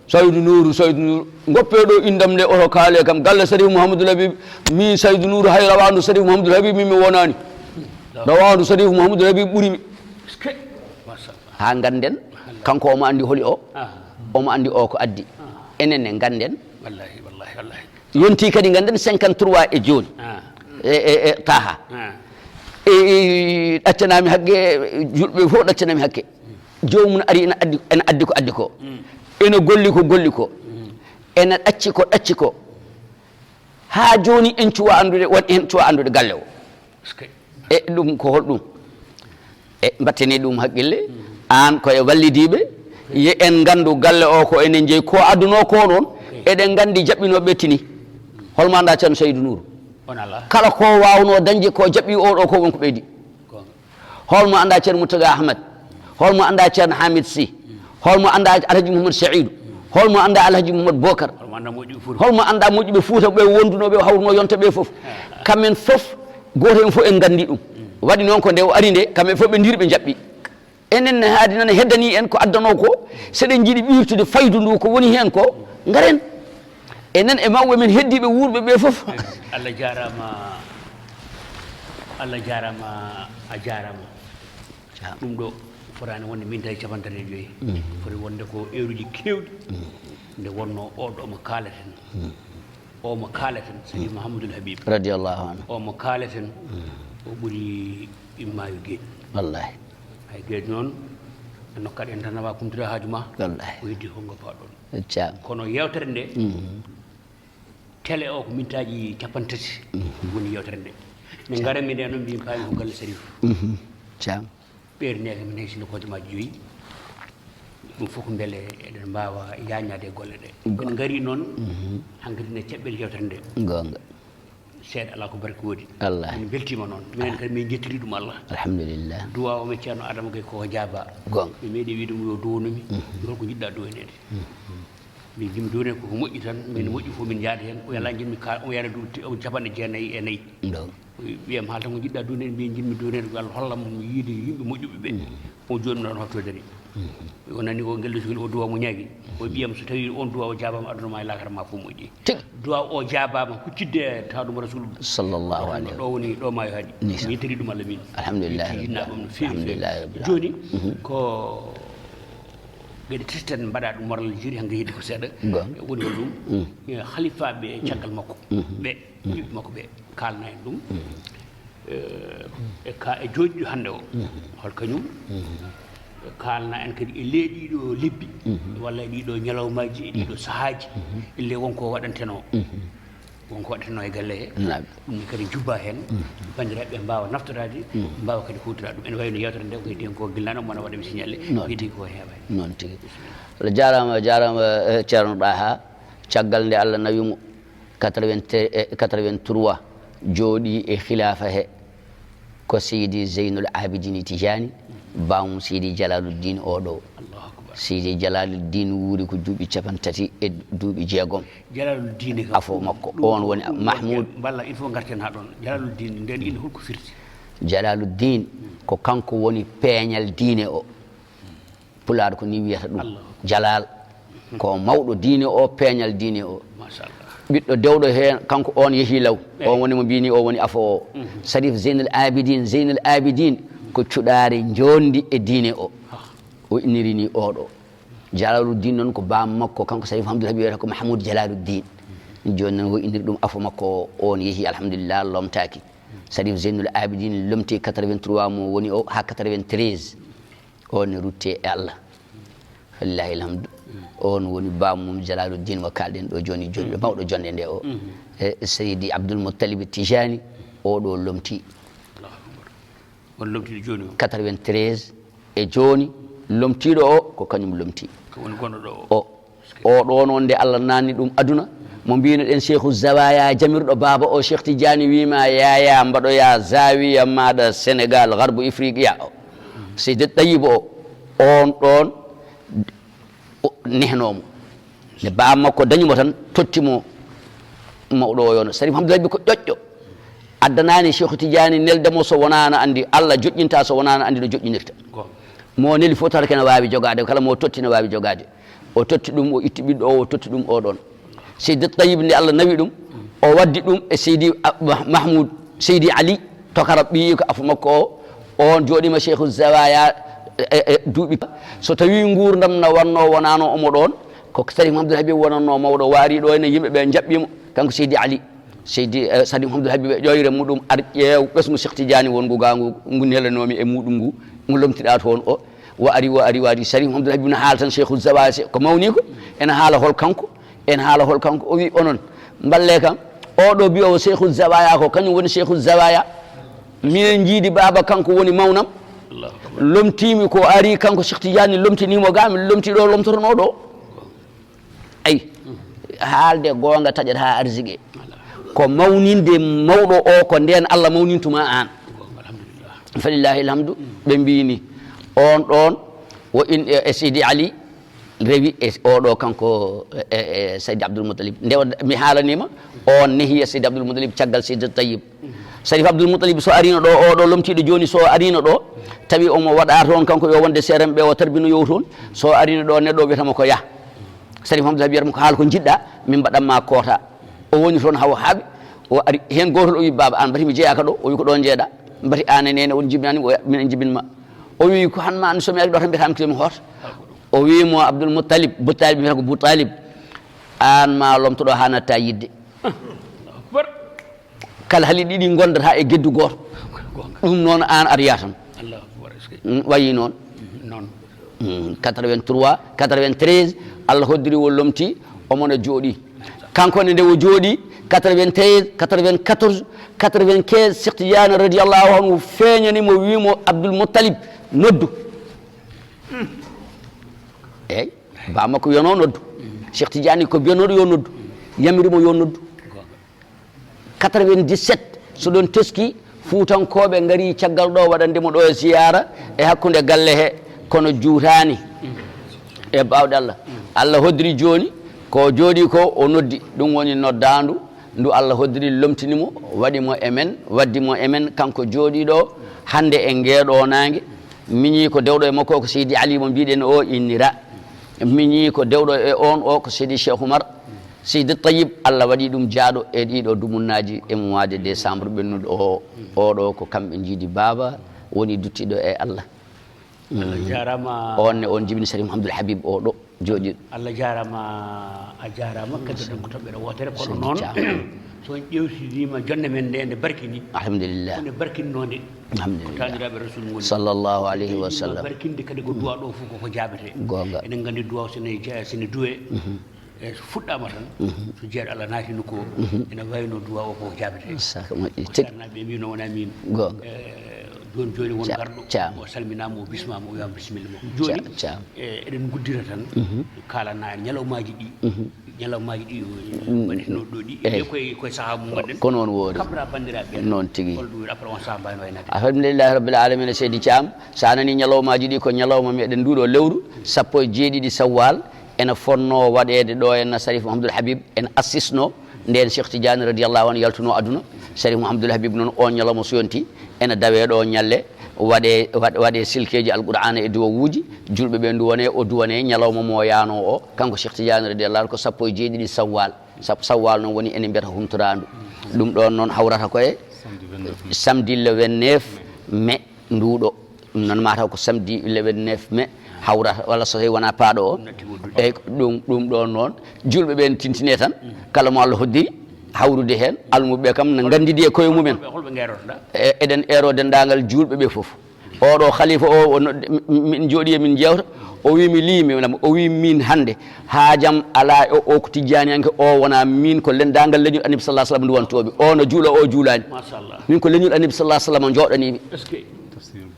Saïdou Nourou, Saïdou Nourou. Ngoppe ɗo indam nde, oto kaale kam. Galle Sarif Mouhamadoul Habib. Min Saïdou Nourou, hay rawandu Sarif Mouhamadoul Habib, min mi wonani. Rawandu Sarif Mouhamadoul Habib ɓuri mi. Haa ngannden, kanko omo anndi holi o. Omo anndi o ko addi. Enen ne ngannden. Wallahi, wallahi, wallahi. Yonti kadi ngannden cinquante-trois e jooni. Ah. E, e, e, Taha. Ah. E, e, ɗaccanami hakke, julɓe fof ɗaccanami hakke. Joomum ene ari ene addi, ene addi ko addi ko. Mm. Ene golli ko golli ko. Mm. Ene ɗacci ko ɗacci ko. Haa jooni en cuwa anndude, won en cuwa anndude galle o. E ɗum ko holɗum? E mbattani ɗum haqqille, aan ko e wallidiiɓe, ye en nganndu galle o ko enen jeyi, ko adduno ko noon, eɗen nganndi jaɓɓinooɓe tini. Holmo annda Ceerno Saïdou Nourou? On alaa. Kala ko waawno dañde ko jaɓɓi o ɗo ko won ko ɓeydi. Goonga. Holmo annda Ceerno Moutaga Ahmad? Holmo annda Ceerno Hamid Sy? Holmo annda Alhaji Mouhamadou Saïdou? Holmo annda Alhaji Mouhamadou Bocar? Holmo annda moƴƴuɓe Fuuta? Holmo annda moƴƴuɓe Fuuta ɓe wonduno ɓe hawruno yonta ɓe fof? Kamɓe fof gooto en fof en nganndi ɗum. Waɗi noon ko nde o ari nde, kamɓe fof ɓe ndiiri ɓe njaɓɓi. Enen ne haadi nana heddani en ko addano ko, seɗen njiɗi ɓiirtude faydu ndu ko woni heen ko, ngaren. Enen e mawɓe men heddiiɓe wuurɓe ɓe fof. Allah jaaraama, Allah jaaraama, a jaaraama. Ɗum ɗo, Fotaani wonde mintaaji capanɗe tati e joyi. Foti wonde ko eeruuji keewɗi. Nde wonnoo oo ɗoo mo kaaleten. Oo mo kaaleten, Seydi Mouhamadoul Habib. Radiyallahu anhu. Oo mo kaaleten, o ɓuri immaayo geeƴi. Wallahi. Hay geeƴi noon, a nokkat en tan, awa kumtira haaju ma. Wallahi. O heddi ko ngo paaɗon. Jaam. Kono yeewtere nde, tele o ko mintaaji capanɗe tati woni yeewtere nde. Nde ngaranmi nde noon, mbiimi paami ko galle Sarif. Jaam. Ɓeeri nde kam, min hay sinno ko hojomaaji joyi. Ɗum fof ko mbele eɗen mbaawa yaañaade e golle ɗe. Go- En ngarii noon, hankadi ne caɓɓel yeewtere nde. Goonga. Seeɗa alaa ko barke woodi. Allah. Min mbeltiima noon. Minen kadi min njettiri ɗum Allah. Alhamdulillah. Duwaa o men Ceerno Adama Gaye ko jaaba. Goonga. Mi meeɗi wiide mo yo duwanu mi. Holko njiɗɗa duwaneede? Min njiɗmi duwaneede koko moƴƴi tan, min moƴƴi fof min njaada heen. O yalaa njiɗmi ka, o yalaa duuɓi te-, o capanɗe jeenayi e nayi. Ɗon. Wiyam haala tan ko njiɗɗa duwaneede, mbiyen njiɗmi duwaneede ko Allah hollam mi yiide yimɓe moƴƴuɓe ɓe. O jooni noon hoto dari. O nani o ngel dosugel o duwa mo ñaagi. O ɓiyam so tawi on duwa o jaabaama aduna ma e laakara ma fof moƴƴi. Tigi. Duwa o jaabaama huccitde e tawɗo mo Rasul. Sallallahu alayhi wa sallam. Ɗo woni ɗo maayo haaɗi. Ndeysaan. Mi yettiri ɗum Allah min. Alhamdulillah. Mi yettiri jinnaɓe am no feewi, feewi. Alhamdulillah rabbil alamin. Jooni ko geɗe tati tan mbaɗa ɗum moral jiiri hannde heddi ko seeɗa. Goonga. Woni ko ɗum. Halifaaɓe caggal makko. Ɓe, ɓiɓɓe makko ɓe kaalna en ɗum. Eh, e ka, e jooɗiiɗo hannde o. Hol kañum? Kaalna en kadi e leeɗiiɗo lebbi, walla e ɗiiɗo ñalawmaaji, e ɗiiɗo sahaaji, ille wonko waɗantenoo. Wonko waɗantenoo e galle he. Naam. Ɗum ne kadi jubba heen. Banndiraaɓe ɓe mbaawa naftoraade, mbaawa kadi huutoraade ɗum. Ene wayi no yeewtere nde, ko heddi heen ko gilnaano, mona waɗa mi signalé, noon, ko heddi ko heewaani. Noon tigi. Allah jaaraama, jaaraama, eh, Ceerno Ɗaha. Caggal nde Allah nawi mo, quatre-vingt, eh, quatre-vingt-trois, jooɗii e khilaafa he. Ko Seydi Zeynul Abidin Tijani, baamu Seydi Jalaluddin o ɗo. Allahu akbar. Seydi Jalaluddin wuuri ko duuɓi capanɗe tati e duuɓi jeegom. Jalaluddin kam, afo makko, ɗum, on woni ɗum Mahmoud. Mballa, il faut ngarten haa ɗon. Jalaluddin, nden inde holko firti? Jalaluddin, ko kanko woni peeñal diine o. Pulaar ko ni wiyata ɗum. Allah. Jalal. Ko mawɗo diine o, peeñal diine o. Machallah. Ɓiɗɗo dewɗo heen, kanko on yehi law. Eey. On woni mo mbini o woni afo o. Sarif Zeynal Abidin, Zeynal Abidin ko cuɗaari njondi e diine o. Ah. O inniri ni oɗo. Jalaluddin noon ko baam makko, kanko Sarif Hamdul Habib wiyata ko Mahmoud Jalaluddin. Jooni noon o inniri ɗum afo makko o, on yehi alhamdulillah, lomtaaki. Sarif Zeynul Abidin lomti quatre-vingt-trois mo woni o haa quatre-vingt-treize. On ne rutti e Allah. Falillahi alhamdu. On woni baam mum Jalaluddin mo kaalɗen ɗo jooni, jooni ɗo mawɗo jonde nde o. E Seydi Abdul Muttalib Tijani, o ɗo lomti. Allahu akbar. On lomtiɗo jooni o? Quatre-vingt-treize e jooni, lomtiiɗo o, ko kañum lomti. Ko woni gonɗo ɗo o? O. O ɗo noon nde Allah nanni ɗum aduna, mo mbino ɗen Cheikhu Zawaya jamirɗo baaba o Cheikh Tidiane wima yaya mbaɗoya zawiya maɗa Sénégal, Gharbu Ifriqiya o. Seydi Tayyib o, on ɗon o nehnoo mo. Nde baaba makko dañi mo tan, totti mo mawɗo o yono. Sarif Hamdou Habib ko ƴoƴƴo. Addanaani Cheikh Tidiane nelde mo so wonaa no anndi Allah joƴƴinta, so wonaa no anndi no joƴƴinirta. Goonga. Mo neli fof tan kene waawi jogaade, kala mo totti no waawi jogaade. O totti ɗum, o itti ɓiɗɗo o, o totti ɗum o ɗon. Seydi Tayyib nde Allah nawi ɗum, o waddi ɗum e Seydi A-, Mah-, Mahmoud, Seydi Ali, tokara ɓiyi ko afu makko o, on jooɗima Cheikhu Zawaya e, e, e duuɓi. So tawi nguurdam na wanno, wonano omo ɗon, ko Sarif Abdoul Habib wonanno mawɗo, waari ɗo ene yimɓe ɓe njaɓɓimo, kanko Seydi Ali. Seydi, eh, Sarif Abdoul Habib e ƴoyre muɗum ar ƴeew ɓesngu Cheikh Tidiane wongu ga ngu, ngu nelanomi e muɗum ngu, ngu lomtiɗa toon o. O ari, o ari, o ari. Sarif Abdoul Habib no haala tan Cheikhu Zawaya, ko mawni ko, ene haala hol kanko. En haala hol kanko, o wi onon, mballe kam, oɗo mbiyowo Cheikhou Zawaya ko kañum woni Cheikhou Zawaya. Minen jiidi baaba kanko woni mawnam. Allahu akbar. Lomtimi ko ari kanko Cheikh Tidiane lomtinimo ga, min lomti ɗo lomtotono ɗo. Ay, haalde goonga taƴat ha arsigue. Ko mawninde mawɗo o ko nden Allah mawnintuma an. Alhamdulillah. Falillahi alhamdu. Ɓe mbini on ɗon o in e, e Seydi Ali. Rewi e oɗo kanko, e, e, e Seydi Abdoul Moutalib. Nde o, mi haalanima, on nehi e Seydi Abdoul Moutalib caggal Seydi Tayyib. Sarif Abdoul Moutalib so arino ɗo, oɗo lomtiɗo joni so arino ɗo, tawi omo waɗa toon kanko yo wonde seerenɓe o tarbinoyo toon. So arino ɗo neɗɗo o wiyatamo ko yah. Sarif Abdoul Habib wiyatamo ko haal ko jiɗɗa, min mbaɗanma koota. O woni toon hawo haaɓi, o ari hen gotol o wi baba an mbati mi jeyaka ɗo, o wi ko ɗo jeeɗa, mbati an e nene on jibinani, o wi minen jibinma. O wi, "Ko han ma an somi ari ɗo tan mbiyata mi kilomi hoota?" O wi mo, "Abdul Muttalib, Buttalib mbiyata ko Buttalib, an ma lomtoɗo ha natta yidde." Kala hali ɗiɗi gondata e geddu gooto. Ɗum noon an ariya tan. Allahu akbar. Mm, wayi noon. Mm, quatre-vingt-trois, quatre-vingt-treize, Allah hoddiri o lomti, omona jooɗi. Kanko ne nde o jooɗi, quatre-vingt-treize, quatre-vingt-quatorze, quatre-vingt-quinze, Cheikh Tidiane radiyallahu anhu feeñani mo, wi mo, "Abdul Muttalib, noddu." Eyyi, ba makko wiyano noddu. Cheikh Tidiane ko biyannoɗo yo noddu. Yamiri mo yo noddu. Quatre-vingt-dix-sept, so ɗon teski, Fuutankooɓe ngari caggal ɗo waɗande mo ɗo e ziyaara e hakkunde galle he, kono juutaani e baawɗe Allah. Allah hoddiri jooni, ko jooɗi ko o noddi, ɗum woni noddaandu ndu Allah hoddiri, lomtini mo, waɗi mo e men, waddi mo e men, kanko jooɗiiɗo hannde e ngeeɗo naange, miñi ko dewɗo e makko ko Seydi Ali mo mbiɗen o innira, miñi ko dewɗo e on o ko Seydi Cheikh Oumar, Seydi Tayyib, Allah waɗi ɗum jaaɗo e ɗiɗo dumunnaaji e mois de décembre ɓennuɗo o. Oɗo ko kamɓe njiidi baaba woni duttiɗo e Allah. Allah jaaraama. On ne on jibini Sharif Mouhamadoul Habib oɗo jooɗiɗo. Allah jaaraama, a jaaraama, keddoɗen ko toɓɓere wootere, kono noon, so on ƴeewtidiima jonde men nde, nde barkini. Alhamdulillah. Ko nde barkinnoo nde. Alhamdulillah. Ko taaniraaɓe Rasul ngoni. Sallallahu alayhi wa sallam. Barkinde kadi ko duwa ɗo fof koko jaabete. Goonga. Eɗen nganndi duwa so ne ja-, so ne duwe. E so fuɗɗaama tan, so jeeɗa Allah naatino ko, ene wayno duwa o ko jaabete. Saka moƴƴi. Ko tigi. Ceernaaɓe mbino wona min. Goonga. E, jooni, jooni won garɗo. Caam. O salminaama, o bismaama, o wiyaama bisimilla makko. Jooni, caam, caam, e, eɗen nguddira tan, kaalana en ñalawmaaji ɗi. Ñalawmaaji ɗi, waɗitino ɗo ɗi. Eyi. Koye, koye sahaa mum mbaɗen. Ko noon woori. Kabra banndiraaɓe. Noon tigi. Hol ɗum après on sahaa mbayno waynaade. Alhamdulillahi rabbil alamina, Seydi Caam. So a nanii ñalawmaaji ɗi, ko ñalawma meɗen nduɗo lewru, sappo e jeeɗiɗi Sawwal. Ena fonnoo waɗeede ɗo henna Sharif Mouhamadoul Habib ena assisno ndeen Cheikh Tidiane radiyallahu anhu yaltunoo aduna. Sharif Mouhamadoul Habib noon, oon ñalawma so yonti, ena dawee ɗo ñalle, waɗee, waɗ-, waɗee silkeeji Alqur'aana e duwawuuji, juulɓe ɓe nduwanee, o duwanee ñalawma mo yaanoo o, kanko Cheikh Tidiane radiyallahu anhu, ko sappo e jeeɗiɗi Sawwal. Sab-, Sawwal noon woni enen mbiyata humtoraandu. Ɗum ɗoon noon hawrata ko e samedi le vingt-neuf mai. Nduɗo. Ɗum noon mataw ko samedi le vingt-neuf mai hawrata, walla so tawi wona paaɗo o. Eyyi, ɗum, ɗum ɗo noon, julɓe ɓe ne tintine tan, kala mo Allah hoddiri hawrude heen, almuɓe ɓe kam ne nganndidi e koye mumen. Holɓe, holɓe ngerotoɗa? E, eɗen eero denndaangal julɓe ɓe fof. Oɗo khalifa o, o nodde, mi, mi, min jooɗi e min jewta, o wi mi lii, mi nam, o wi min hannde, haajam alaa e o, o ko tijjaniyanke, o wona min, ko denndaangal leñol Annabi sallallahu alaihi wasallam nduwantoomi. O no juula, o juulaani. Machallah. Min ko leñol Annabi sallallahu alaihi wasallam jooɗaniimi. Est-ce que?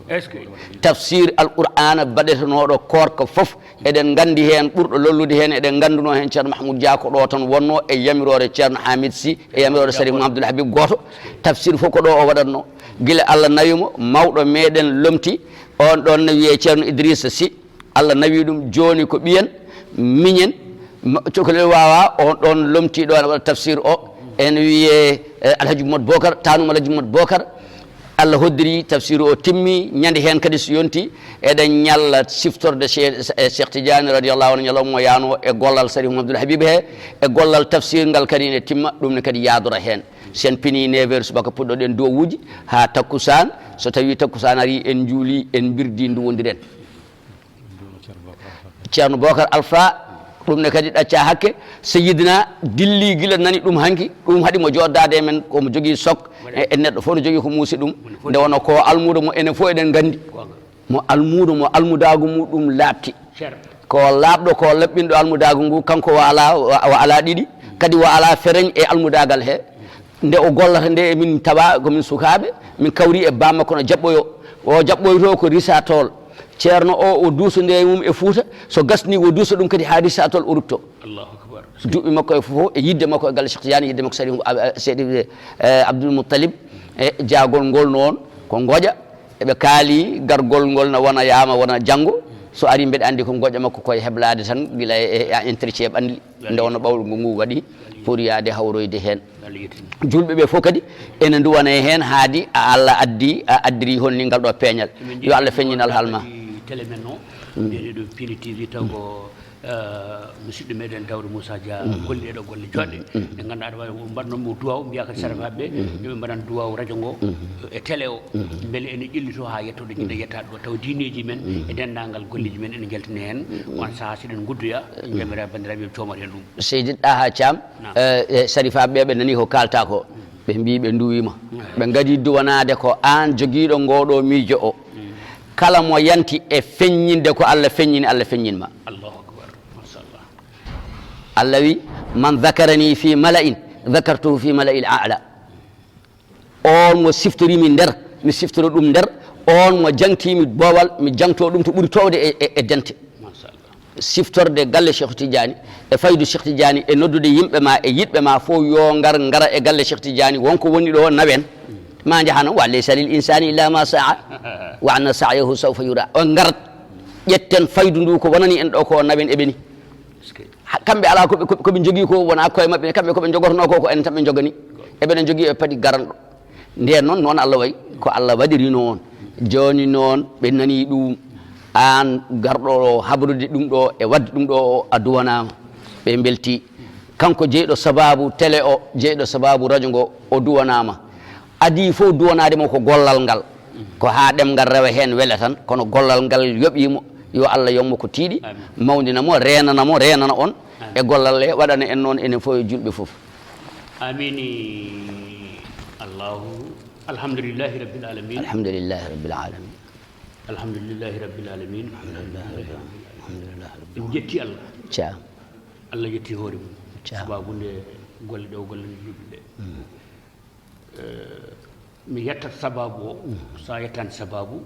Est-ce que? Tafsir Alqur'aana baɗetenooɗo koorka fof, eɗen nganndi heen ɓurɗo lollude heen, eɗen nganndunoo heen Ceerno Mahmoud Dia ko ɗo tan wonnoo e yamiroore Ceerno Hamid Sy, e yamiroore Sharif Mouhamadoul Habib gooto. Tafsir fof ko ɗo o waɗatnoo. Gila Allah nawi mo, mawɗo meɗen lomti, on ɗon ne wiyee Ceerno Idrissa Sy. Allah nawi ɗum jooni ko ɓiyen, miñen, ma-, cukalel wawa, on ɗon lomtiiɗo ene waɗa tafsir o, ene wiyee, eh, Alhaji Mouhamed Bokar, Tanum Alhaji Mouhamed Bokar. Allah hoddiri tafsir o timmi, ñande heen kadi so yonti, eɗen ñalla siftorde Che-, eh, Cheikh Tidiane radiyallahu anhu, ñalawma mo yaano e gollal Sharif Mouhamadoul Habib he, e gollal tafsir ngal kadi ne timma, ɗum ne kadi yaadora heen. Sen pini neuf heures subaka puɗɗoɗen duwawuuji haa takkusaan, so tawi takkusaan ari en juuli, en mbirdi nduwondiren. Ceerno Bokar Alfa, ɗum ne kadi ɗacca hakke, Seyyidina dilli gila nani ɗum hanki, ɗum haɗi mo jooɗdaade e men, ko mo jogii sok, e, e neɗɗo fof no jogii ko muusi ɗum, nde wonno ko almuudo mo enen fof eɗen nganndi. Mo almuudo, mo almudaagu muɗum laaɓti. Ko laaɓɗo, ko laɓɓinɗo almudaagu ngu, kanko o alaa, o, o alaa ɗiɗi, kadi o alaa fereñ e almudaagal he. Nde o gollata nde, emin tawa ko min sukaaɓe, min kawri e bammakko no jaɓɓoyo. O jaɓɓoyto ko risatol. Ceerno o, o duuso nde mum e Fuuta, so gasni o duuso ɗum kadi haa risatol o rutto. Allahu akbar. Duuɓi makko e fof, e yidde makko e galle Cheikh Tidiane, yidde makko Seydi, a, a, Seydi, eh, Abdoul Moutalib, e jaagol ngol noon ko ngoƴa. Eɓe kaali gargol ngol na wona yaama, wona janngo. So ari mbeɗa anndi ko ngoƴa makko koye heblaade tan, gila e, e, e entretien ɓalli. Nde wonno ɓawɗo ngu waɗi pour yaade hawroyde heen. Julɓe ɓe fof kadi ene nduwana e heen haadi a Allah addi, a addiri hon ni ngal ɗo peeñal. Yo Allah feññin alhaal ma. Télé men o, Mbiyetee ɗo Pindi T V taw ko, eh, musidɗo meɗen Daouda Moussa Dia, golli ɗeɗo golle joɗɗe. Ɗe ngannduɗaa aɗa waawi mbaɗnoo mo duwaw, mbiya kadi sarafaaɓe ɓe, yo ɓe mbaɗan duwaw radio ngo e télé o. Mbele ene ƴellitoo haa yetto ɗo jiɗɗa yettaade ɗo, taw diineeji men e denndaangal golleeji men ene njaltini heen. On sahaa so eɗen nguddoya, jamiraa banndiraaɓe ɓe coomata heen ɗum. Seydi Ɗaha Caam, Naam. eh, eh, sarifaaɓe ɓe, ɓe nani ko kaalta ko. Ɓe mbii ɓe nduwiima. Ɓe ngadi duwanaade ko aan jogiiɗo ngooɗo miijo o. Kala mo yanti e feññinde ko Allah feññini, Allah feññin ma. Allahu akbar. Machallah. Allah wi, "Man dhakarani fi mala'in, dhakartuhu fi mala'il a'la." On mo siftorimi nder, mi siftoro ɗum nder. On mo jangtimi boowal, mi jangto ɗum to ɓuri toowde e, e, e dente. Machallah. Siftorde galle Cheikh Tidiane, e faydu Cheikh Tidiane, e noddude yimɓe ma, e yiɗɓe ma fof, yo ngar, ngara e galle Cheikh Tidiane, wonko woni ɗo nawen. Ma njahano, "Wa laysa lil insani illa ma sa'a, wa anna sa'yahu sawfa yura." On ngarat, ƴetten faydu ndu ko wonani en ɗo ko nawen e ɓeni. Ha, kamɓe alaa ko ɓe, ko, ko ɓe njogii ko wonaa koye maɓɓe, kamɓe ko ɓe njogornoo ko, ko enen tan ɓe njogani. Eɓe ne njogii e paɗi garanɗo. Ndeen noon, noon Allah wayi, ko Allah waɗiri noon. Jooni noon, ɓe nanii ɗum, aan garɗo ɗo habrude ɗum ɗo e waɗde ɗum ɗo o, a duwanaama. Ɓe mbeltii. Kanko jeyɗo sabaabu télé o, jeyɗo sabaabu radio ngo, o duwanaama. Adii fof duwanaade mo ko gollal ngal. Ko haa ɗemngal rewa heen wele tan, kono gollal ngal yoɓii mo. Yo Allah yoɓ mo ko tiiɗi, Amiin. Mawndina mo, reenana mo, reenana on. Amiin. E gollal e waɗana en noon enen fof e julɓe fof. Amiin. Allahu, alhamdulillahi rabbil alamin. Alhamdulillahi rabbil alamin. Alhamdulillahi rabbil alamin. Alhamdulillahi rabbil alamin. Alhamdulillahi rabbil alamin. En jetti Allah. Ca. Allah yetti hoore mum. Ca. Sababu nde golle ɗe o gollani julɓe ɓe. Mm. Eh, mi yettat sababu o. Mm. So a yettani sababu,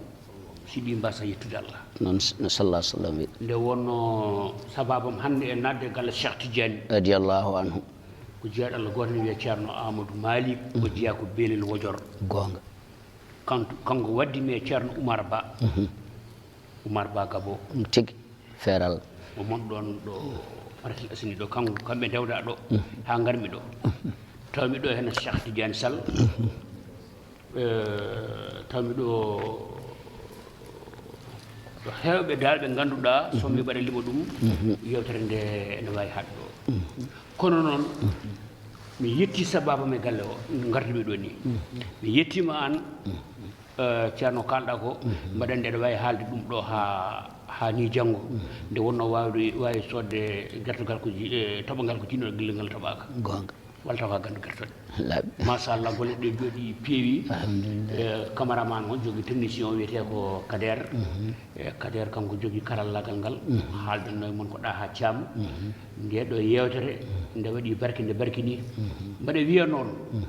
si ɗi mbasa yettude Allah. Noon s-, no sallallahu alaihi wasallam wi. Nde wonno sababam hannde e naatde e galle Cheikh Tidiane. Radiyallahu anhu. Ko jeyaɗo Allah gooto ne wiyee Ceerno Amadou Malick, o jeyaa ko Belel Wojor. Goonga. Kantu-, kanko waddi mi e Ceerno Oumar Ba. Mhm. Oumar Ba Gabo. Ɗum tigi, feeral. O mon ɗoon ɗo Parcelles Assainies ɗo, kanko, kamɓe ndewɗaa ɗo, mhm, haa ngarmi ɗo. Mhm. Tawmi ɗo heen Cheikh Tidiane Sall. Mhm. Eh, tawmi ɗo, ɗo heewɓe daalɓe ngannduɗaa, so mi mbaɗa limo ɗum, mhm, yeewtere nde ene waawi haaɗ ɗo. Mhm. Kono noon, mi yetti sababu me galle o, ngartumi ɗo ni. Mhm. Mi yettima aan, mhm, eh, Ceerno, kaalɗa ko, mhm, mbaɗa nde aɗa waawi haalde ɗum ɗo haa, haa ni janngo. Mhm. Nde wonno waawde, waawi soodde gertogal ko ji-, eh, toɓogal ko jiɗnoɗo gila ngal toɓaaka. Goonga. Walla tawa ganndo gertoɗe. Laaɓi. Machallah, golle ɗe jooɗi peewi. Alhamdulillah. Eh, cameraman o jogii technicien o wiyetee ko Kader. Mhm. Eh, Kader kanko jogii karallagal ngal. Mhm. Haaldanno e mon ko Ɗaha Caam. Mhm. Nde ɗo yeewtere, mhm, nde waɗi barke, nde barkini. Mhm. Mbaɗa wiya noon, mhm,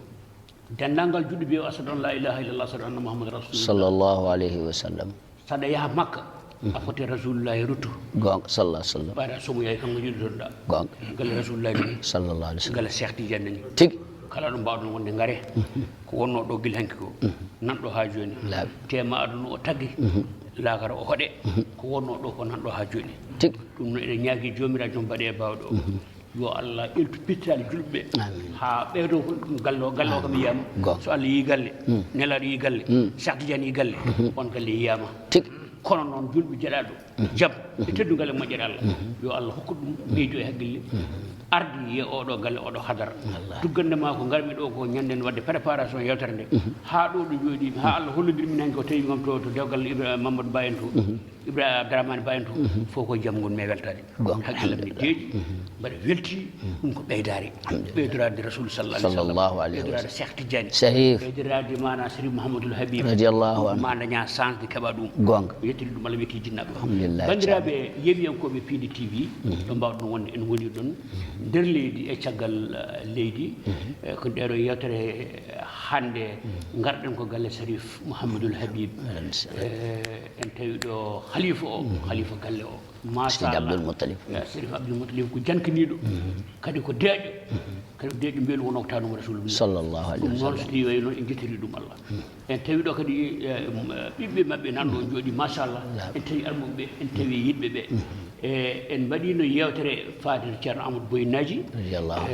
denndaangal juɗɗo mbiyo ashhadu an la ilaha illallah, ashhadu anna Muhammadan rasulullah. Sallallahu alayhi wa sallam. Saɗa yaha Makka, mhm, a foti Rasulullahi ruttu. Goonga, sallallahu alaihi wasallam. Ɓayra somo yahi kanko jiɗutoɗa. Goonga. Galle Rasulullahi ɗum. Sallallahu alaihi wasallam. Galle Cheikh Tidiane nani. Tigi. Kala ɗo mbaawɗon wonde ngare. Mhm. Ko wonno ɗo gila hanki ko. Mhm. Nan ɗo haa jooni. Laaɓi. Te ma aduna o tagge. Mhm. Laakara o hoɗe. Mhm. Ko wonno ɗo ko nan ɗo haa jooni. Tigi. Ɗum no eɗen ñaagi Joomiraaɗo joom baɗe e baawɗo. Mhm. Yo Allah ƴeltu pittali julɓe. Amiin. Haa ɓeydo ko ɗum galle o, galle o kam yiyama. Goonga. So Allah yi galle, mm, Nelaaɗo yi galle, mm, Cheikh Tidiane yi galle, mhm, on galle yiyama. Tigi. Kono noon julɓe jeɗaɗo, mm, jam, mm, e teddungal e moƴƴere Allah. Mm. Yo Allah hokku ɗum ɓeydo e haqqille. Mm. Ardi e oɗo galle, oɗo hadara. Wallahi. Tuggande ma ko ngarmi ɗo ko ñanden wadde préparation yewtere nde. Mm. Haa ɗo ɗo jooɗi, haa, mm, Allah hollodir min hanki o tawi kam to, to dewgal Ibra-, Mamadou Ba en to. Mm. Ibrahima Abdourahmane Ba en to, mhm, fof ko jam ngon mi weltaade. Goonga. Hakkille am ne deeƴi, mhm, mbaɗa welti, mhm, ɗum ko ɓeydaare. Alhamdulillah. Ɓeydoraade Rasul sallallahu alaihi wasallam. Sallallahu alaihi wasallam. Ɓeydoraade Cheikh Tidiane. Sharif. Ɓeydoraade maana Sharif Mouhamadoul Habib. Radiyallahu anhu. Ma daña chance de keɓa ɗum. Goonga. Mi yettiri ɗum Allah, mi yetti jinnaaɓe. Alhamdulillah. Banndiraaɓe yeeɓiyankooɓe Pindi T V, mhm, ɗo mbaawɗon wonde en ngoni ɗon, mhm, nder leydi e caggal, eh, leydi. Mhm. Eh, ko ɗeɗo yewtere hannde, mhm, ngarɗen ko galle Sharif Mouhamadoul Habib. Alhamdulillah. Eh, en tawi ɗo khalifa o, mhm, khalifa galle o. Seydi Machallah. Abdoul Moutalib. Eh, Sherif Abdoul Moutalib ko jankiniiɗo. Mhm. Kadi ko deeƴo. Mhm. Kadi ko deeƴo mbeelu wonoo ko taanoo Rasulullah. Sallallahu alaihi wasallam. Ɗum noon so tawii wayno en njettirii ɗum Allah. Mhm. En tawi ɗo kadi, eh, ɓiɓɓe maɓɓe nan ɗo jooɗi, machallah. Laaɓi. En tawi almuɓe ɓe, en tawi yiɗɓe ɓe. Mhm. E, en mbaɗiino yeewtere faade e Ceerno Amadou Boy Naaji. Radiyallahu. E,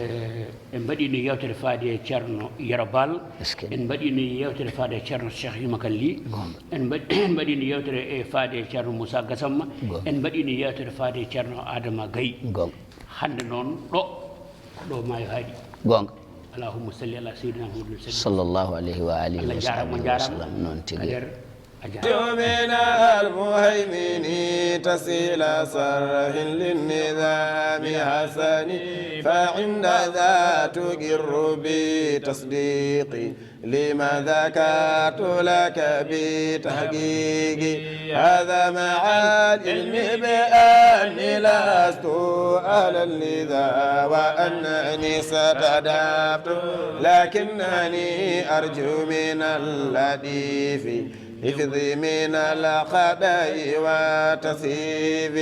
en mbaɗiino yeewtere faade e Ceerno Yero Baal. Est-ce que? En mbaɗiino yeewtere faade e Ceerno Cheikh Yuma Kan Ly. Goonga. En mbaɗ-, en mbaɗiino yeewtere e faade e Ceerno Moussa Gassama. Goonga. En mbaɗiino yeewtere faade e Ceerno Adama Gaye. Goonga. Hannde noon ɗo, ko ɗo maayo haaɗi. Goonga. Allahumma salli ala sayyidina Muhammadin sallam. Sallallahu alayhi wa alihi wa sahbihi wa sallam. Noon tigi. Kader, a jaaraama. من المهيمن تسهيل صرح للنظام حسن، فعند ذا تقر بتصديق لما ذكرت لك بتحقيق. هذا مع العلم بأني لست أهلا لذا، وأنني استدفت، لكنني أرجو من اللطيف حفظي من الخطأ والتسهيف،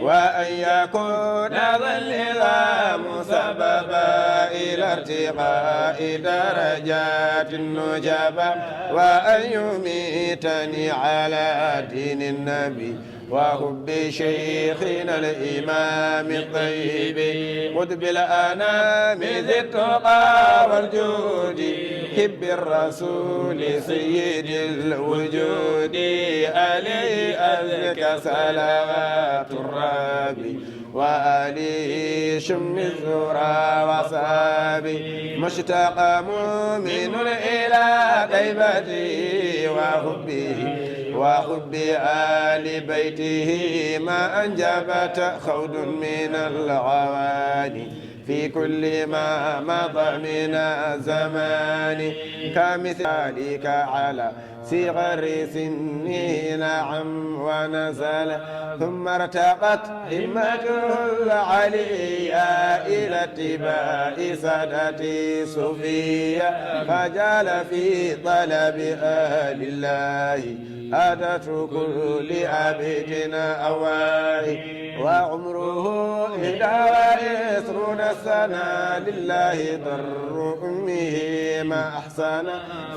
وأن يكون ذا النظام سببا إلى ارتقاء درجات النجبا، وأن يميتني على دين النبي وحب شيخنا الإمام الطيب، قطب الأنام ذي التقى والجود، حب الرسول سيد الوجود، عليه أزكى صلوات الرب وآله شم الزرى وصحابه، مشتاق مؤمن إلى طيبته وحبه وحب آل بيته، ما أنجبت خود من الغواني في كل ما مضى من الزمان، كمثل ذلك على صغر سنه نعم ونزل، ثم ارتقت همته العليا إلى اتباع سادته الصوفيا، فجعل في طلب آل الله عادة كل عبد أواه، وعمره إحدى وعشرون سنة لله ضر أمه ما أحسن،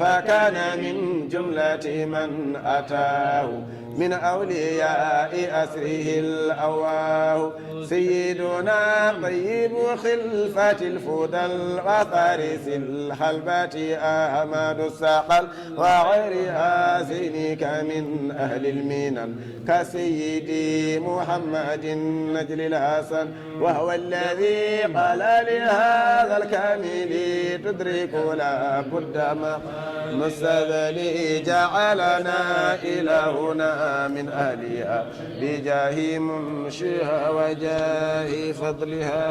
فكان من جملة من أتاه من أولياء أسره الأواه، سيدنا طيب خلفة الفضل وفارس الحلبة أحمد الثقل، وغير هذين كمن أهل المنن كسيدي محمد نجل الحسن، وهو الذي قال لهذا الكامل تدرك لا بد مقام السبل، جعلنا إلهنا من أهلها بجاه منشها وجاه فضلها.